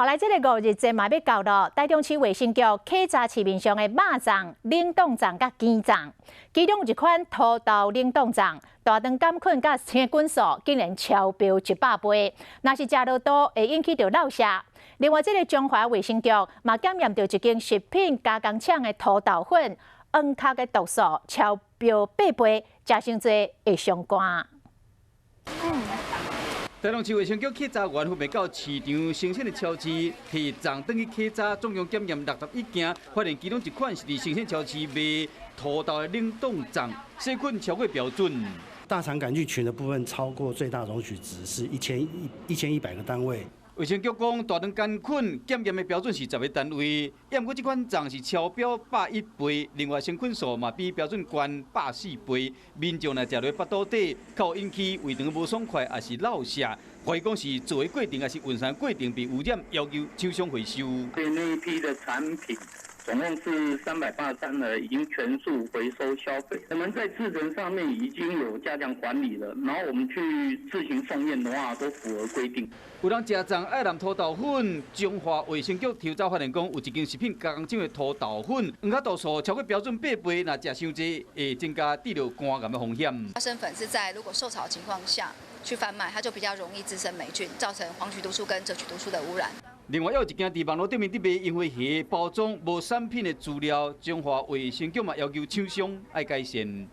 後來這个五日節嘛欲到囉，台中市衛生局檢查市面上的肉粽、冷凍粽佮羹粽，其中有一款土豆冷凍粽，大腸桿菌佮生菌數竟然超標100倍，若是食落肚會引起著落瀉。另外，這个中華衛生局嘛檢驗著一間食品加工廠的土豆粉，黃殼的毒素超標8倍，食傷濟會傷肝。台中市衛生局檢查員分別到市場生鮮的超市，提粽轉去檢查，總共檢驗61件，發現其中一款是佇生鮮超市賣土豆的冷凍粽，細菌超過標準。大腸桿菌群的部分超過最大容許值是1100個單位。衛生局講，大腸桿菌檢驗的標準是10個單位，毋過這款粽是超標110倍，另外生菌數嘛比標準懸104倍。民眾若食落腹肚底，較有引起胃腸無爽快，抑是落瀉，懷疑講是做的過程抑是運送過程被污染，要求廠商回收。對那一批的產品，總共是383盒，已經全數回收銷毀。我們在製程上面已經有加強管理了，然後我們去自行送驗的話，都符合規定。有人食粽愛淋土豆粉，中華衛生局抽查發現講，有一間食品加工廠的土豆粉，黃殼毒素超過標準八倍，若食傷濟會增加得著肝癌的風險。花生粉是在如果受潮情況下去販賣，它就比較容易滋生霉菌，造成黃曲毒素跟赭曲毒素的污染。另外，猶有一間佇網路頂面佇賣櫻花蝦包裝無產品的資料，中華衛生局嘛要求廠商愛改善。